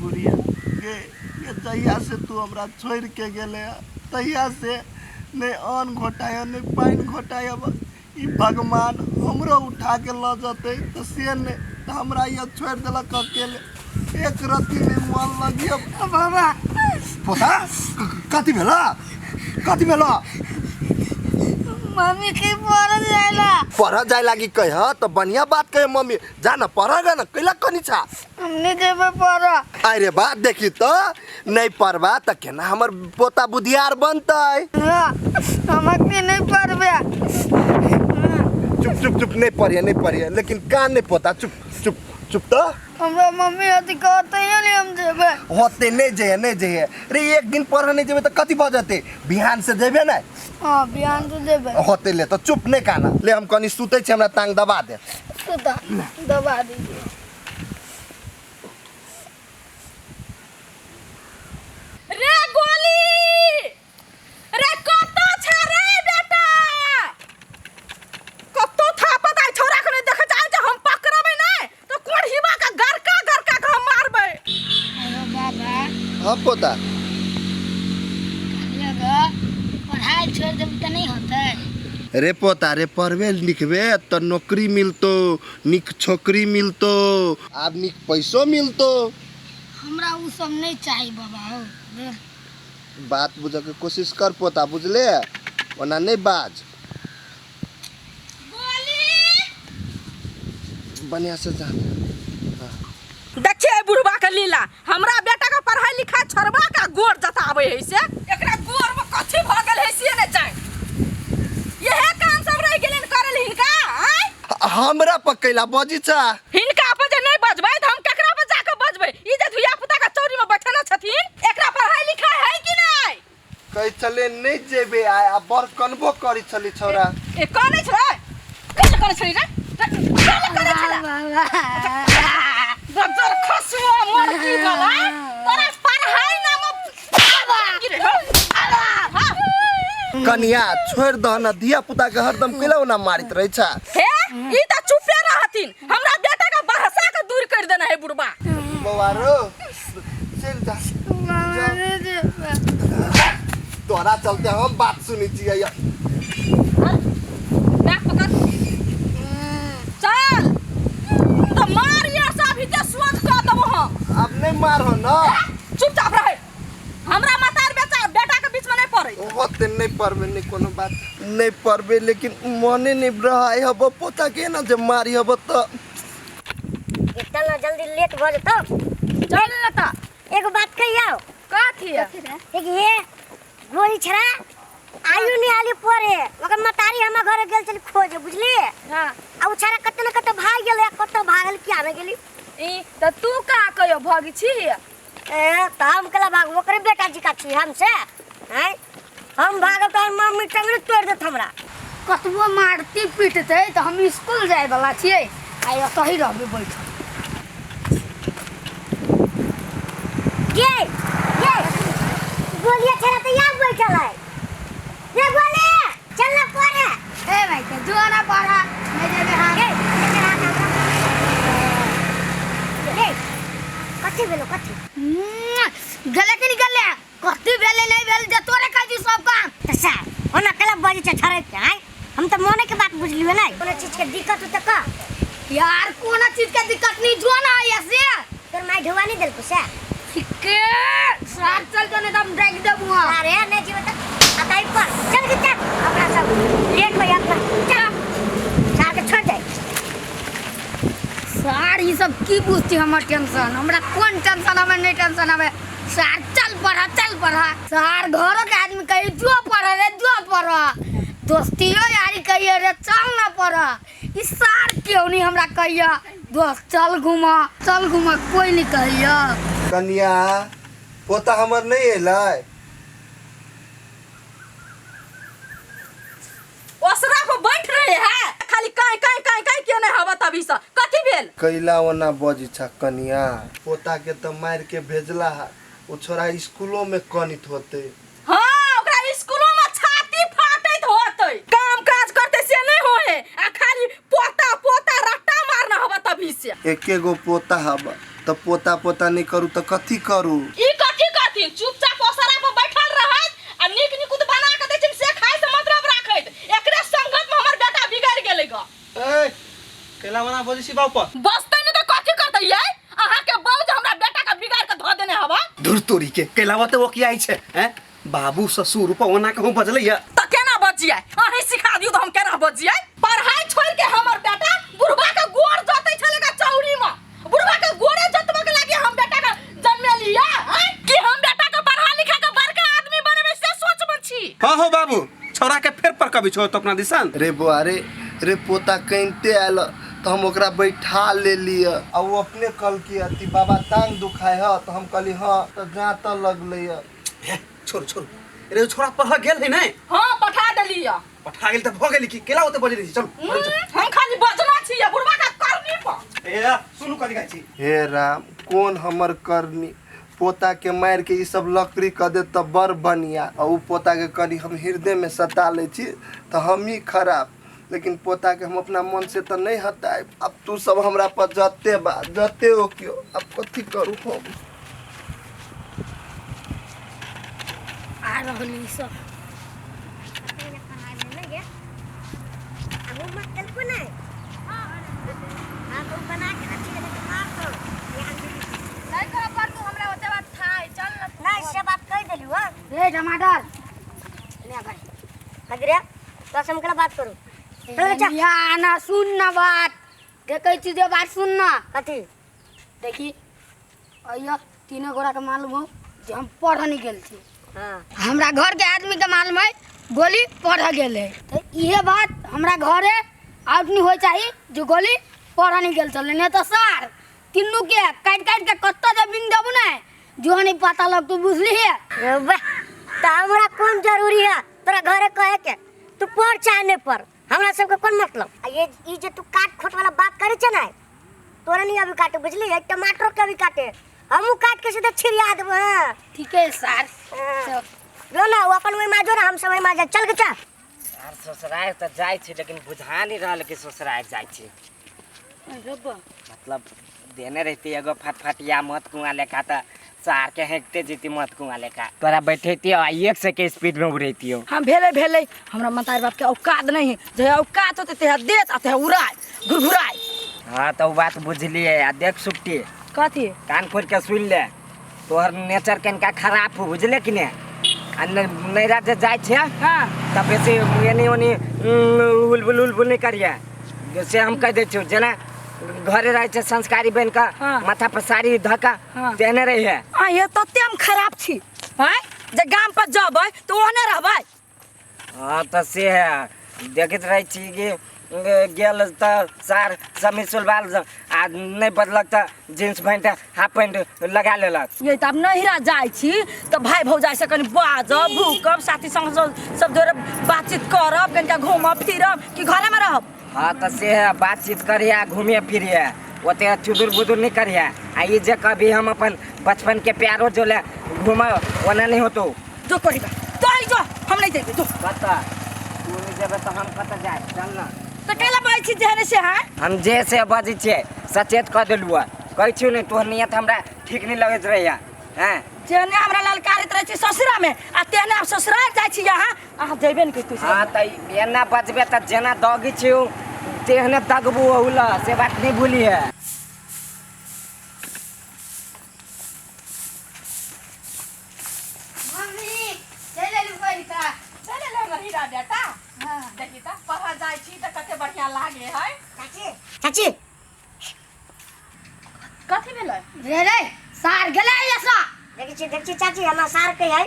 बुढ़िया गे गे, जहिया से तू हमरा छोड़ के गेले हँ, तहिया से नहि अन्न घोटाय नहि पानि घोटाय। ई भगवान हमरो उठा के लऽ जेतै तऽ से नहि, तऽ हमरा यहाँ छोड़ि देलक अकेले। एक रत्ती नहि मन लगियो। बाबा पोता, कथी भेला? कथी भेला? मम्मी के पढ़ जाइला। पढ़ जाय लागी कह तऽ बढ़िया बात कहे मम्मी, जा ना पढ़ गा ना, कैला कनी छा? हम नहीं जेबे पढ़। अरे बा देखी तो नहीं पढ़बा तऽ केना हमर पोता बुधियार बनतै? हम के नहीं पढ़बे। चुप चुप चुप, नहीं पढ़िए नहीं पढ़िए, लेकिन कान नहीं पोता, चुप चुप चुप। तो हमरा मम्मी अथी कहते नहीं हम जेबे। होते नहीं जइए नहीं जइए रे, एक दिन पढ़ नहीं जेबे तो कथी भऽ जेतै? बिहान से जेबे नहीं? हाँ, बिहान से जेबे। होते ले तो चुप नहीं काना ले, हम कनी सुतै छी, हमरा टांग दबा दे। सुता, दबा दीजिए। रे गोली रे, कतऽ छै रे बेटा? कतौ था पता छोरा के नहीं देखे चाहे जे हम पकड़बै नहीं तो कोढ़ीबा के गरका गरका के हम मारबै। हेलो बाबा। हाँ पोता। पढ़ाई छोड़ देब तऽ नहीं होतै? रे पोता रे, पढ़बे लिखबे तो नौकरी मिलतो, निक छोकरी मिलतो, आब निक पैसो मिलतो। हमरा उ सब नहीं चाही बाबा हो। बात बुझे के कोशिश कर पोता, बुझले? ओना नहीं बाज। बढ़िया से जा। देखिए बुढ़वा के लीला, हमरा बेटा के पढ़ाई लिखाई छोड़बा का गोर जतावे है से, एकरा गोर में कथी भ गेल है से नहीं जान। यहे काम सब रह गेलन करल हिनका। आय हमरा पर कैला बजी छा? हिनका पर जे नहीं बजबै त हम केकरा पर जाके बजबै? ई जे धिया पुता के चौरी में बैठल छथिन, एकरा पढ़ाई लिखाई है कि नहीं? कहै छले नहीं जेबे आय, आ बड़ कनबो करी छली छौरा। ए कनै छलै? कने कनै छली रे? कने कनै छला? बजर खसुआ मरकी वाला, तोरा पढ़ाई नाम गिरे हो। कनिया छोड़ दह ना, धिया पुता के हरदम कैला ओना मारित रहे छा? हे ई त चुपे रहथिन, हमरा बेटा के बहसा के दूर कर देना है बुढ़बा। बौआ रो, चल जा। तोरा चलते हम बात सुनी छियै। बैग पकड़ चल, तो मार ये सब ही सोच कर देबो हम। अब नहीं मारो ना। चुपचाप रहे, हमरा मतार बेटा बेटा के बीच में नहीं पड़े। होते नहीं पड़बे, नहीं कोनो बात नहीं पड़बे, लेकिन मने नहीं रहा हब पोता के ना जे मारी हब तो। चल ना जल्दी, लेट भ जेतौ। चल लता। एगो बात कहियो। कथी है? एक ये गोली छड़ा आयु नहीं आली परे, ओकर मतारी हमरा घरे गेल चली खोजे, बुझली? हां। आ उ छड़ा कते न कते भाग गेल, कते भागल किया न गेली। ई त तू का कहियो भागी छी? ए त हम कला भाग, ओकरे बेटा जी का छी हमसे हैं? हम भागब त मम्मी टंगड़ी तोड़ देत हमरा। कतबो मारती पीटतै तऽ हम स्कूल जाय वाला छियै, आ एतही रहबै बैठल। गे गे गोलिया छड़ा त यहाँ बैठल है रे। गोली चल ना पढ़े। ए भाई के जो ना पढ़ा नहीं जेबे हम। गे एकर हाथ हमरा गे। कथी भेलो कथी? गेलै कि नहीं गेलै? कथी भेलै नहीं भेल जे तोरे कहै सब काम। त सर ओना कला बजै छै छड़ै के आय? हम त मने के बात बुझलियो नै। कोनो चीज के दिक्कत हो त कह। यार कोनो चीज के दिक्कत नहीं, जो ना ऐसे तोर माई ढुआ नहीं देलको से? ठीके साथ चल तो नहीं तो हम डाक देबू। अरे नहीं जीव त अताई पर चल के चल, अपना सब लेट हो अपना, चल सार के छोड़ दे। सार ई सब की बुझती हमर टेंशन? हमरा कोन टेंशन हवे? नहीं टेंशन हवे सार। चल पढ़ा चल पढ़ा। सार घरों के आदमी कही जो पढ़ रे जो पढ़, दोस्तियो यारी कहिए रे चल ना पढ़। ई सार क्यों नहीं हमरा कहिया दोस्त चल घुमा चल घुमा, कोई नहीं कहिया। कनिया पोता हमर नहीं एलै? ओसरा पर बैठ रहे है खाली काई काई काई काई के नहीं हवा तभी से कथी भेल? कैला ओना बजी छा कनिया? पोता के त मार के भेजला है, उ छोरा स्कूलो में कनित होते। हाँ ओकरा स्कूलो में छाती फाटैत होते, काम काज करते से नहीं होए, आ खाली पोता पोता रट्टा मारना हवा तभी से। एके गो पोता हवा, तऽ पोता पोता नहि करू तऽ कथी करू। ई कथी करथिन? चुपचाप ओसरा पर बैठल रहैत आ नीक निकुत बना के दै छिन से खाय से मतलब राखैत। एकरे संगत में हमर बेटा बिगड़ गेलै ग। ए केला बना बजै छी बाप पर। बसतै नहि तऽ कथी करतै यै? अहाँ के बहू जे हमरा बेटा के बिगाड़ के धऽ देने हवा। धुर तोरी के केलावा तऽ ओकियाइ छै हैं बाबू ससुर पर ओना कहूँ बजलैया। तऽ केना बजियै? अहीं सिखा दियौ तऽ हम केना बजियै? पढ़ाई छोड़ के हमर बेटा बुढ़वा के गोड़ जोतै छलै गा चौरी में। बुढ़वा के गोड़े जोतबे के लागी हम बेटा के जन्मेलियै हैं कि हम बेटा के पढ़ा लिखा के बड़का आदमी बनेबै से सोच में छी। हाँ हो बाबू छौड़ा के फेर पर कभी छो तो अपना दिसन। रे बौआ रे, रे पोता कनिते आयल तऽ हम ओकरा बैठा लेलियै आ ओ अपने कहलकै अथी बाबा टांग दुखाय ह तऽ हम कहली हाँ तऽ जाँतऽ लगलै। हे छोड़ छोड़ रे ओ छोड़ा पढ़ गेल है नहीं? हाँ पठा देलियै। पठा गेल तऽ भऽ गेल की केला ओते बजै छी चल। हम खाली बजना छी बुढ़वा के करनी पर। ए सुनू कथी कहै छी। हे राम कोन हमर करनी, पोता के मारि के ई सब लकड़ी कऽ दे तऽ बड़ बढ़िया आ ओ पोता के कनि हम हृदय में सता लै छी तऽ हम ही खराब, लेकिन पोता के हम अपना मन से तऽ नहीं हटाएब। अब तू सब हमरा पर जते बा जते ओ क्यों अब कथी करू हम। आ रहल ई सब। नहीं करऽ पड़तौ हमरा ओते बात थाय चल न। नहीं से बात कह देलू हां। रे टमाटर ले भाई। अगरे तो से हम केना बात करू? चल जा। या ना सुन ना बात देखै छी जे बात सुन ना। कथी? देखी अइयो तीनों गोरा के मालूम हो जे हम पढ़ नहीं गेल छी। हाँ। हमरा घर के आदमी के मालूम है गोली पढ़ गेल है तो इहे बात हमरा घरे आउट नहीं हो चाही जो गोली पढ़ नहीं गेल चले, नहीं तो सार तीनू के काट काट के कत्तो जे बिंग देबू ने जो नहीं पता लग तू बुझली है। रे वाह, तो हमरा कोन जरूरी है तोरा घरे कहे के, तू पढ़ चाहे नहीं पढ़ हमरा सबके कोन मतलब। आ ये ई जे तू काट खोट वाला बात करे छे ना तोरा नहीं अभी काटे बुझली, एक टमाटर के अभी काटे हमहू काट के सीधे छिड़िया देबो। हां ठीक है सर। हाँ। जो ना वो अपन ओहि में जो ना हम सब ओहि में जा चल के चल। यार ससुराल तऽ जाइ छी लेकिन बुझा नहीं रहल कि ससुराल जाइ छी। मतलब देने रहती एगो फटफटिया मत कुआं लेखा तऽ सार के हेकते जेती मत कुआं लेखा तोरा बैठेती आ 100 के स्पीड में उड़ेती हो। हाँ भेले भेले हमरा मतारी बाप के औकात नहीं है, जे औकात होते ते देत आ ते उड़ाए घुरघुराए। हाँ तो बात बुझलिए आ देख सुट्टी कथी कान खोल के सुन ले तोहर नेचर कनिका खराब हो बुझले कि ने आ नैरा जे जाइ छै हाँ तब बेसी एनी ओनी उलबुल उलबुल नहीं करिए से हम कह दै छियौ जेना घरे रहै छै संस्कारी बनि कऽ हाँ। माथा पर साड़ी धऽ कऽ हाँ। तेहने रहिए। आ ये तते हम खराब छी हैं जे गाम पर जबै तऽ ओहने रहबै। हाँ तऽ से है देखैत रहै छी कि गेल तऽ सार समीज सुलवाल आ नहीं बदलक तऽ जींस पैंट हाफ पैंट लगा लेलक। ये तऽ आब नैहरा जाइ छी तऽ भाय भौजाइ से कनि बाजब भूकब साथी संग सब जोरे बातचीत करब कनिका घूमब फिरब कि घरे में रहब। हाँ तऽ से है बातचीत करिए घूमिए फिरिए ओते चुदुर बुदुर नहीं करिए आ ई जे कभी हम अपन बचपन के प्यारो जो ले घूम ओना नहीं होतो। जो कहिबा तो आई जो हम नहीं जेबै जो। कतऽ तू नहीं जेबै तऽ हम कतऽ जायब चल ना। तऽ कैला बजै छी जेहने से हाँ? हम जे से बजै छियै सचेत कऽ देलहुँ हँ कहै छियौ ने तोहर नियत हमरा ठीक नहीं लगैत रहैया हैं। जेहने हमरा ललकारैत रहै छी ससुरा में आ तेहने आब ससुराल जाइ छी अहाँ अहाँ जेबे ने कहितौ। हाँ तऽ एना बजबे तऽ जेना दगै छियौ तेहने दगबू ओहू लए से बात नहीं भूलिहे। मम्मी चलि एलू पढ़ि कऽ। चलि एलै हमर हीरा बेटा। देखी तऽ पढ़ऽ जाइ छी तऽ कते बढ़िया लागे है। चाची चाची कथी भेलै? रे रे सार गेलै ऐसा। देखै छी चाची हमरा सार के है।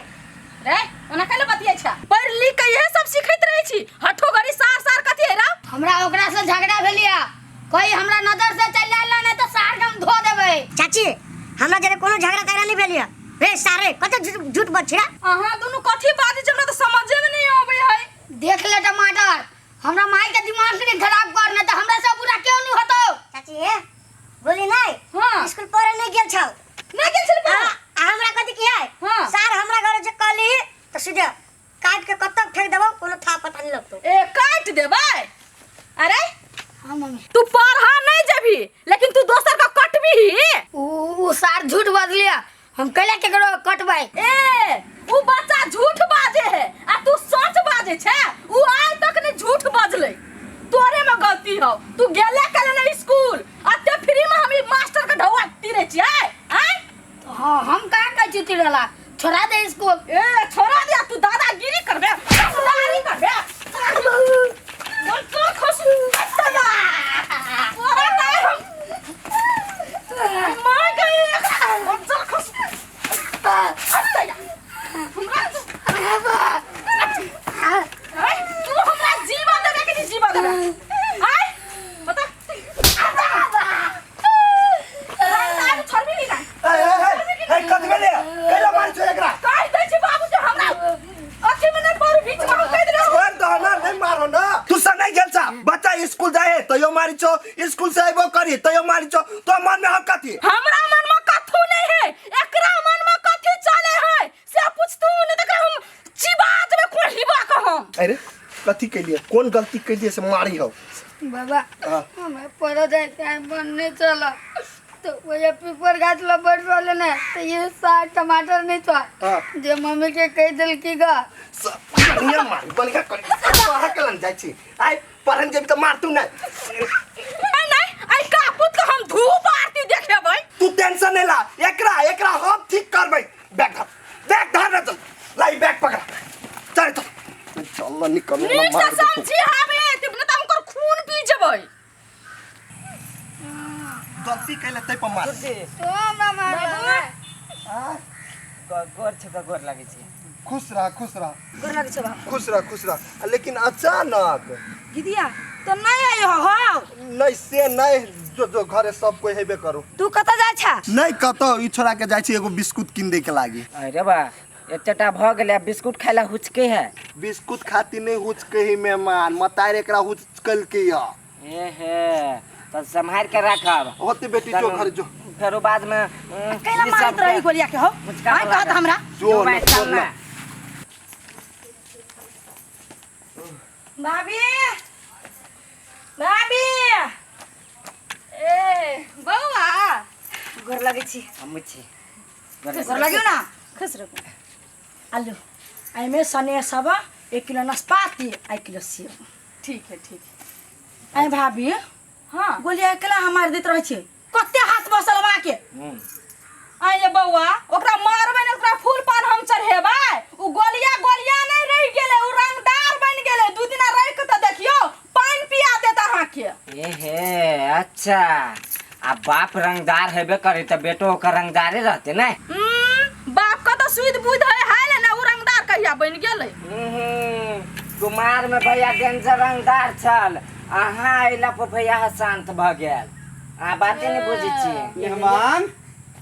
रे ओना कैला बतियै छै? पढ़ि लिख के इहे सब सिखैत रहै छी हठो घड़ी सार सार कथी है रा? हमरा ओकरा से झगड़ा भेलिया कोई हमरा नजर से चलि आयल नहीं तो सार के हम धो देबै। चाची हमरा जरे कोनो झगड़ा तगड़ा नहीं भेलिया रे सारे कते झूठ बज छै। अहाँ दुनू कथी बाजै छी हमरा तऽ समझे में नहीं आबै है। देख ले टमाटर हमरा माई के दिमाग नहीं खराब कर नहीं तो हमरा से बुरा क्यों नहीं होतो। चाची हे बोली नहीं हाँ। स्कूल पढ़े नहीं गेल छौ। नहीं गेल छल पढ़े? आ हमरा कथी की है? हाँ। सार हमरा घर जे कहली तऽ सीधे काट के कतऽ फेंक देबौ कोनो था पता नहीं लगतो। ए काट देबै? अरे हाँ मम्मी तू पढ़ा नहीं जेबी लेकिन तू दोसर का कटबी ही। उ सार झूठ बजलिया, हम कैला केकरो कटबै? ए उ बच्चा झूठ बाजे है आ तू सच बाजे छे। उ आइ तक ने झूठ बजले, तोरे में गलती हो। तू गेले कले ने स्कूल, अते फ्री में हम ई मास्टर के ढौआ तीरे छियै। आय हाँ, हम कहाँ कहै छी तिरला, छोड़ा दे स्कूल। ए छोड़ा दिया, तू दादागिरी करबे, दादागिरी करबे। बोल तोर खुश तोरा नहीं हम मार गई। बोल तोर खुश हमरा तू हमरा जीवन देबे कि नहीं जीवन देबे? आय बता, छोड़बी नहीं ना? ए ए ए ए, कथी भेलै? कैला मारै छौ एकरा? कहि दै छी बाबू जे हमरा अथी में नहीं पड़ू, बीच में हम कहि देलहुँ। छोड़ दह ना, नहीं मारो ना। तू से नहीं गेल छा, बच्चा स्कूल जाए तैयो मारी छौ, स्कूल से अइबो करी तैयो मारी छौ, तो मन में हम कथी? हमरा मन में कथू नहीं है, एकरा मन में कथी चले है से पूछतू नहीं त हम चिबा देबे कोढ़ीबा के हम। अरे कथी केलिए, कोन गलती केलिए से मारी हो? बाबा हाँ। हमें पढ़ो जाए टाइम पर नहीं चला तो वही पीपर गाछ ला बैठ रहले ने, तो ये साग टमाटर नहीं था। हाँ। जे मम्मी के कह दिल की गा बढ़िया मारी, बढ़िया करी। पढ़ा के लन जाइ छी, आइ पढ़न जेबी तऽ मारतू नहीं। नहीं नहीं, आई कापूत के हम धूप आरती देखेबै। तू टेंशन नहीं ला, एकरा एकरा हम ठीक करबै। बैग धर, बैग धर ना, चल लाई बैग पकड़, चल चल चल निकल। नीक से समझी हाबे त न त हमकर खून पी जेबै। गलती कैले तै पर मार। तो हमरा मार। गोर छै तऽ गोर लगै छै। खुश रह, खुश रह। गोर लगै छै बाबू। खुश रह, खुश रह। लेकिन अचानक दीदिया तो नहीं आयो हो? नहीं से नहीं, जो जो घरे सब कोई हेबे करू। तू कतऽ जाइ छा? नहीं कतौ, ई छोड़ा के जाइ छी एगो बिस्कुट किन दे के लागी। अरे बा, एतेटा भऽ गेलै आ बिस्कुट खाय ला हुचके है? बिस्कुट खाती नहीं हुचके ही मेहमान, मतार एकरा हुचकल के या। ए हे, तऽ सम्हारि के राखब। होते बेटी, जो घर जो। फेरो बाद में कैला ई मारैत सबके रही गोलिया के हो? मुचका आइ कहत लागत। हमरा। जो जो न, भाई, जो चल न। ना। भाभी, भाभी, ए बौआ, गोर लगै छी। हमहूँ छी। गोर लगियो ना, खुश रहू। आलू एहिमे सने सब 1 किलो नाशपाती, 1 किलो सेब। ठीक है, ठीक है। आइ भाभी। हाँ, गोलिया अकेला हमार दैत रहै छै, कते हाथ बसल के। आइ ये बौआ, ओकरा मारबै ने, ओकरा फूल पान हम चढ़ेबै। उ गोलिया गोलिया नहीं रहि गेलै, उ रंगदार बनि गेलै। 2 दिना रहि के तऽ देखियौ, पानि पिया देत अहाँके। ए हे, अच्छा, आ बाप रंगदार हेबे करे तऽ बेटो ओकर रंगदारे रहते ने? बाप के तऽ सुध बुध है हाय ने, उ रंगदार कहिया बनि गेलै? कुमार में भैया डेंजर रंगदार छल, अहाँ अयला पर भैया शांत भऽ गेल। अहाँ बाते नहि बुझै छियै। मेहमान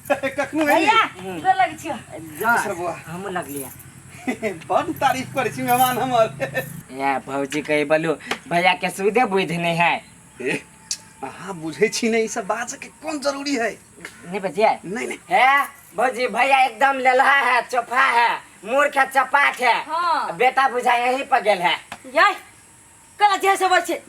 कखनो एली? भैया गोर लगै छियौ। खुश रह बौआ। हमहूँ लगलियै। बड तारीफ करै छी मेहमान हमर। ए भौजी कही बोलू, भैया के सुधे बुद्धि नहीं है। ए, अहाँ बुझै छी ने, ई सब बाजऽ के कोन जरूरी है? नहीं बजिए? नहीं नहीं। है भौजी, भैया एकदम लेलहा है, चोफा है, मूर्ख है, चपाट है। हाँ। बेटा बुझा यहीं पर गेल है। याय कला जे सब छै,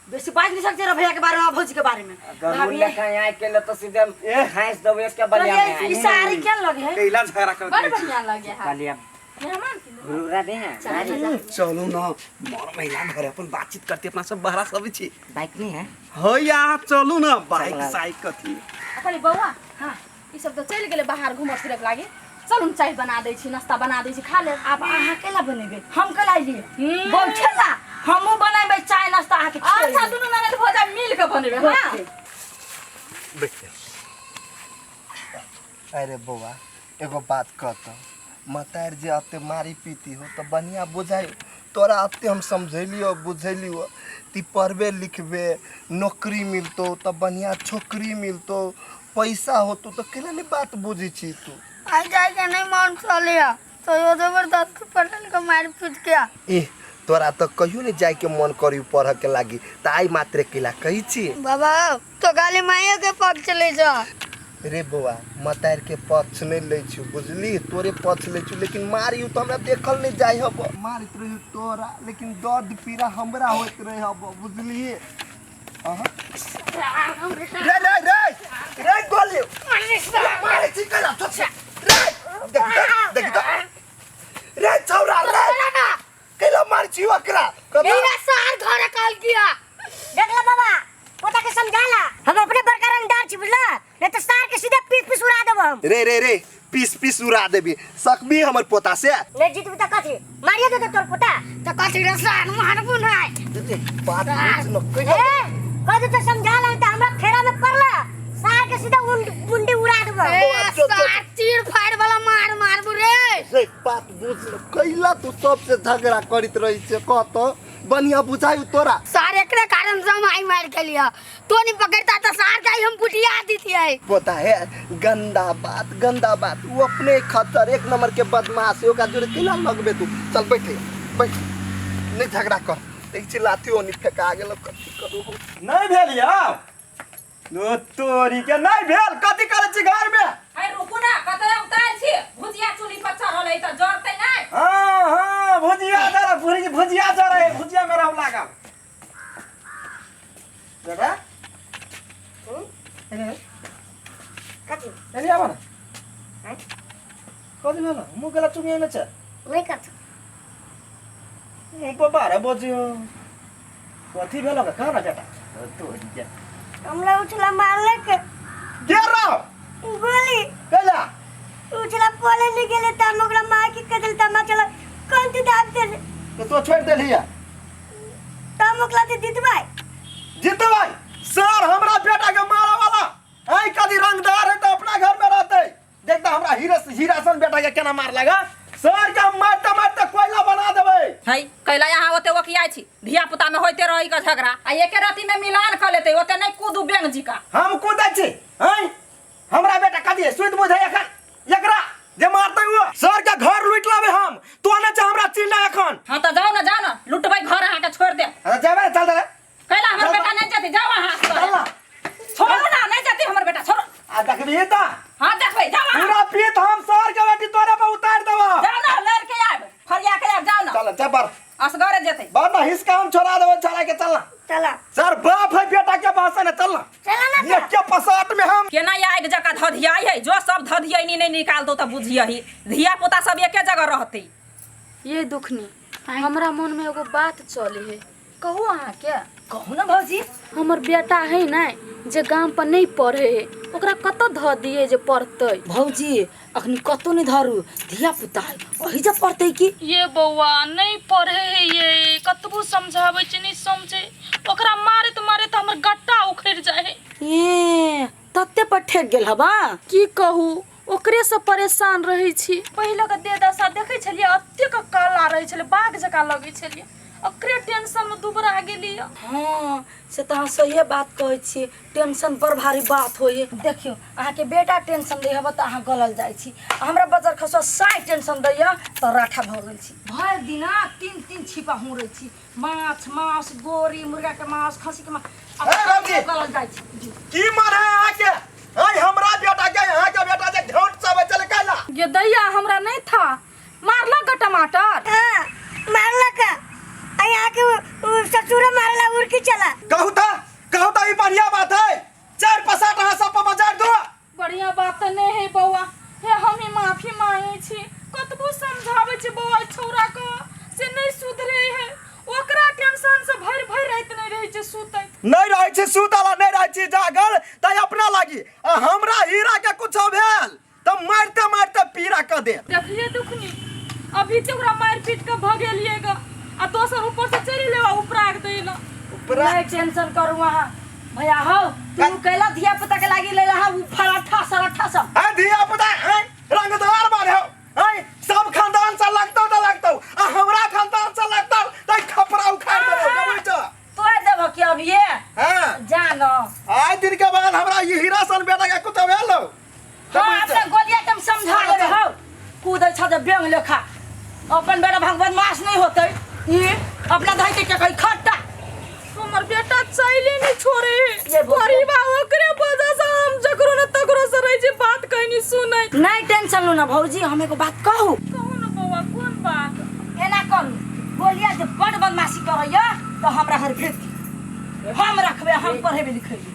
बेसी बाज नहीं सकते रह भैया के बारे में, भौजी के बारे में। गरुड़ लेखा यहाँ के ले तो सीधे घास देबो इसके बलिया में। ई साड़ी केन लगे है? कैला झगड़ा करत बड़ रहै छी। बढ़िया लगे है। बलिया मेहमान के लिए। घुरुरा दे हैं। चलू ना, मर महिला घर अपन बातचीत करते, अपना सब बहरा सब छी। बाइक नहीं है? हो या, चलू ना, बाइक साइक कथी। कहली बौआ, हाँ ई सब तो चलि गेलै बाहर घूमऽ फिरऽ के लागे। चलू ने, चाय बना दै छी, नाश्ता बना दै छी, खा लेब। आब अहाँ केला बनेबै, हम केला अइलियै बैठेला, हमहूँ बनेबै चाय नाश्ता अहाँके। अच्छा, दुनू ननद भौजाइ मिल के बनेबै। हाँ अरे बौआ, एगो बात कहतौ, मतार जे अते मारी पीती हो तऽ बढ़िआँ बुझाइ तोरा? अते हम समझेलियो बुझेलियो ती पढ़बे लिखबे, नौकरी मिलतौ तऽ बढ़िआँ छोकरी मिलतौ, पैसा होतौ, तऽ केना नहि बात बुझै छी तू? आई जाए के नहीं मन चलिया तो यो जबरदस्ती पटल के मार पीट के। ए तोरा तऽ कहियो नहि जाइके मन करी पढ़ऽ के लागी, तऽ आइ मात्रे कैला कहै छी? बाबा तो गाली माइयो के पक्ष ले जा। रे बौआ, मतार के पक्ष नहि लै छी बुझली, तोरे पक्ष लै छी, लेकिन मारियौ तऽ हमरा देखल नहि जाइ हब। मारैत रहियौ तोरा, लेकिन दर्द पीड़ा हमरा होइत रहै हब, बुझलिए? अहाँ रे रे रे रे गोली। हम। रे रे रे, पीस पीस उड़ा देबी, सकबी हमर पोता से? नहीं जीतबी त कथी मारियो देतौ तोर पोता? तऽ कथी रे सार, मारबू नहि। बात बुझ न। ए, कह दे तो समझा ला त हमरा फेरा में पड़ला सार के सीधा मुंडी उड़ा देबो। ए सार, चीर फाड़ वाला मार मारबू रे। रे, बात बुझ न, कैला तू सबसे झगड़ा करैत रहै छै? कह तो बढ़िया बुझायु तोरा। सार, एकरे कारण से हम आई मार खेलिया, तो नहीं पकड़ता तो सार का ही हम कुटिया दीतियै। पोता है, गंदा बात गंदा बात। वो अपने खतर एक नंबर के बदमाश है, ओकरा जोरे केना लगबे तू? चल बैठे बैठ, नहीं झगड़ा कर। देख छी लाठी ओनी फेका गेल, कथी करू हम? नहीं भेल यौ ओ तोरी के, नहीं भेल। कथी करै छी घर में? है रुकू ना, कतऽ उतारल छी? भुजिया चूल्ही पर चढ़ल है तऽ जरतै नहि? हाँ हाँ, भुजिया जरा, भुजिया जरा है, भुजिया में रहू लागल। बेटा, एने। कथी? एने आब ना। कथी भेल? मुँह गेला चुंगी ने छै? नहीं कथी। मुँह पर 12 बजे हो, कथी भेल? कह ना बेटा। ओ तोरी के, हमरा उछला मारले के। के रहो? गोली। कैला? उछला पोले नहीं गेले त हम ओकरा मार के कह देल त हमरा चला कौन तू दाब दे। तो तो छोड़ देलिया? त हम ओकरा से जीतबै। जीतबै सर हमरा बेटा के मारा वाला आई कदी रंगदार है तो अपना घर में रहते। देखता हमरा हीरा हीरा सन बेटा के केना मार लगा सर के, हम मारते मारते कोयला बना देबै। है कैला यहाँ ओते ओकियाइ छी? धिया पुता में होइते रही के झगड़ा, आ एके राति में मिलान क लेतै। ओते नहि कूदू बेंग जी का। हम कूदै छी? हैं, हमरा बेटा कदी सुति बुझै एखन? एकरा जे मारते वो सर के घर लूट लाबे हम। तो ने छै हमरा चिन्ह एखन। हाँ तऽ जाउ ने, जाउ ने, लुटबै घर अहाँके, छोड़ि देब। अरे जेबै, चल दे। कैला हमर चल। बेटा नहि जेतै, जाउ अहाँ। चल ना। छोड़ू ना, नहि जेतै हमर बेटा, छोड़ू। आ देखबही तऽ हाँ देखबै, जाउ अहाँ। पूरा पीत हम सर के बेटी तोरे पर उतार देबो। जाउ ने, लड़ि के आयब, फरिया के आयब, जाउ ने। चल चल बर। असगरे जेतै। बर ना, हिसका हम छोड़ा देबो, छोड़ा के चल ना। चला। सर बाप है बेटा के भाषण है, चल ना। चला ना। ये के पसाट में हम केना आगि जकाँ धधियाइ है? जो सब धधियैनी नहि निकाल दो तऽ बुझियही, धिया पुता सब एके जगह रहतै। ये दुखनी, हमरा मन में एगो बात चले है, कहू अहाँके? कहू ने भौजी। हमर बेटा है ने जे गाम पर नहीं पढ़े है, ओकरा कतऽ धऽ दिए जे पढ़तै? भौजी, अखनी कतौ नहीं धरू, धिया पुता है, वही जब पढ़तै की। ये बौआ, नहीं पढ़े है ये, कतबो समझाबै छी नहीं समझे। ओकरा मारैत मारैत हमर गट्टा उखड़ि जाइ है। ए तते पर ठेक गेल हबा? की कहू, ओकरे से परेशान रहै छी। पहिले के देह दशा देखै छलियै, एतेक काला रहै छलै, बाघ जकाँ लगै छलियै। ओकरे टेंशन में दुबरा गेली। हाँ, से तऽ अहाँ सहिए बात कहै छी, टेंशन बड़ भारी बात होइ है। देखियौ, अहाँके बेटा टेंशन दै हबा तऽ अहाँ गलल जाइ छी, आ हमरा बजर खसुआ साइ टेंशन दैया तऽ राठा भऽ गेल छी। भरि दिना तीन तीन छिपा हुरै छी माछ मांस, गोरी मुर्गा के मांस, खस्सी के मांस, आ ए, बाबूजी! गलल जाइ छी। की मन है अहाँके? आइ हमरा बेटा के अहाँके बेटा जे घेंट चबै चले कैला? ये दैया, हमरा नहीं था मारलक ग टमाटर। हाँ मारलक, आ यहाँ के ससुर मारला उड़की चला। कहू था, कहू था, ई बढ़िया बात है? चार पसाट अहाँ सब पर बजार दो। बढ़िया बात तऽ नहीं है बौआ। हे, हम ही माफी मांगे छी। कतबो समझाबै छी बौआ छौड़ा के, से नहीं सुधरे है। ओकरा टेंशन से भरि भरि राति नहीं रहै छै सुतैत। नहीं रहै छी सुतल आ नहीं रहै छी जागल तै अपना लागी, आ हमरा हीरा के कुछो भेल तऽ मारते मारते पीरा कऽ देत। देखलिए दुखनी, अभी तो ओकरा मारि पीट के भगेलिए ग, आ दोसर ऊपर से चलि लेवा उपराग दैला। उपरा नहीं टेंशन करू अहाँ भैया। हौ, तू कैला धिया पुता के लागी ले रहा उ फराठा सराठा सब? आ धिया पुता हैं रंगदार बारे हो हैं, सब खानदान से लगतौ तऽ लगतौ, आ हमरा खानदान से लगतौ तऽ खपरा उखाड़ देबौ, जबै छ। तोड़ देबो कि अभिये? हाँ। जान। आइ दिन के बाद हमरा ई हीरा सन बेटा के कुछ भेल हो। हाँ, अपना गोलिया के हम समझा देबे। हौ, कूदै छ जे बेंग लेखा। अपन बेटा भगवान बदमाश नहीं होतै, ई अपना धइ के कही खट्टा। हमर बेटा चैले नहीं छोड़े है। ये बोल। गरीबा, ओकरे वजह से हम जकरो न तकरो से रहे छी, बात कहनी सुनै। नहीं टेंशन लू ना भौजी, हम एगो बात कहू? कहू न बौआ, कोन बात? एना करू, गोलिया जे बड़ बदमाशी करैया तऽ हमरा घर भेज दी, हम रखबै, हम पढ़ेबै लिखेबै।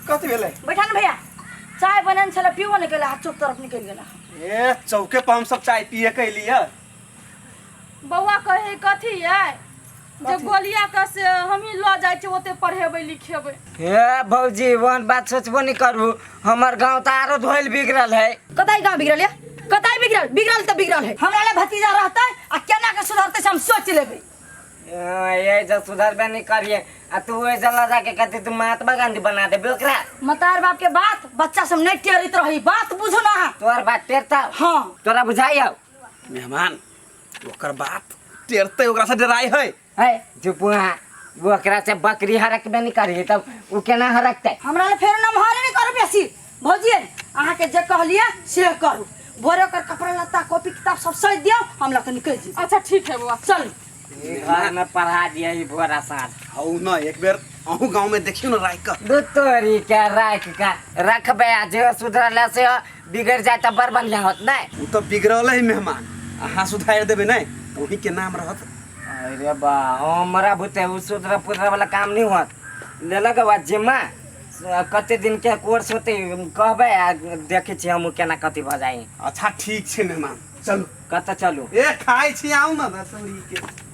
कथी भेलै? बैठा ने भैया, चाय बनल छलै, पीबो नहि केला, चौक तरफ निकलि गेला। ए, चौके पर हम सब चाय पिए के अयली है। बौआ कहे कथी है? जे गोलिया के से हमही लऽ जाइ छी ओते पढ़ेबै लिखेबै। हे भौजी, ओहन बात सोचबो नहीं करू, हमर गांव तऽ आरो धोइल बिगड़ल है। कतई गांव बिगड़ल है? कतई बिगड़ल? बिगड़ल तऽ बिगड़ल है। हमरा ले भतीजा रहतै आ केना के सुधरतै से हम सोच लेबै। ये जो सुधरबे नहीं करिए आ तू ओहि जला जाके कहते तू महात्मा गांधी बना देबे ओकरा। मतार बाप के बात बच्चा सब नहीं टेरैत रही, बात बुझू ना अहाँ। तोहर बात टेरता? हाँ। तोरा बुझाई हौ? मेहमान ओकर बात टेरते ओकरा से डराई है। है चुप, वहाँ ओकरा से बकरी हरकबे नहीं करी तब उ केना हरकतै? हमरा ले फेर नमहरे नहीं करू बेसी। भौजी अहाँ के जे कहलिए से करू, भोरे ओकर कपड़ा लत्ता कॉपी किताब सब सज दियौ, हम लऽ के निकलि जेबै। अच्छा ठीक है बौआ, चल। घर में पढ़ा दिया ई भोरा साँझ। हौ न एक बेर अहूँ गाँव में देखियो न राख के। दू तोरी के राख के रखबे आ जे सुधरल से बिगड़ जाए तऽ बड़ बढ़िया होत नहीं? उ तऽ बिगड़ल है मेहमान, अहाँ सुधारि देबै नहीं तऽ वही के नाम रहत। अरे बा हमरा बुते उ सुधरा पुधरा वाला काम नहीं होत। लेलक बाद जिम्मा कते दिन के कोर्स होते कहबै आ देखै छी हम केना कथी भऽ जाइ। अच्छा ठीक छै मेहमान, चलू। कतऽ चलू? ए खाइ छी आउ न दसौरी के।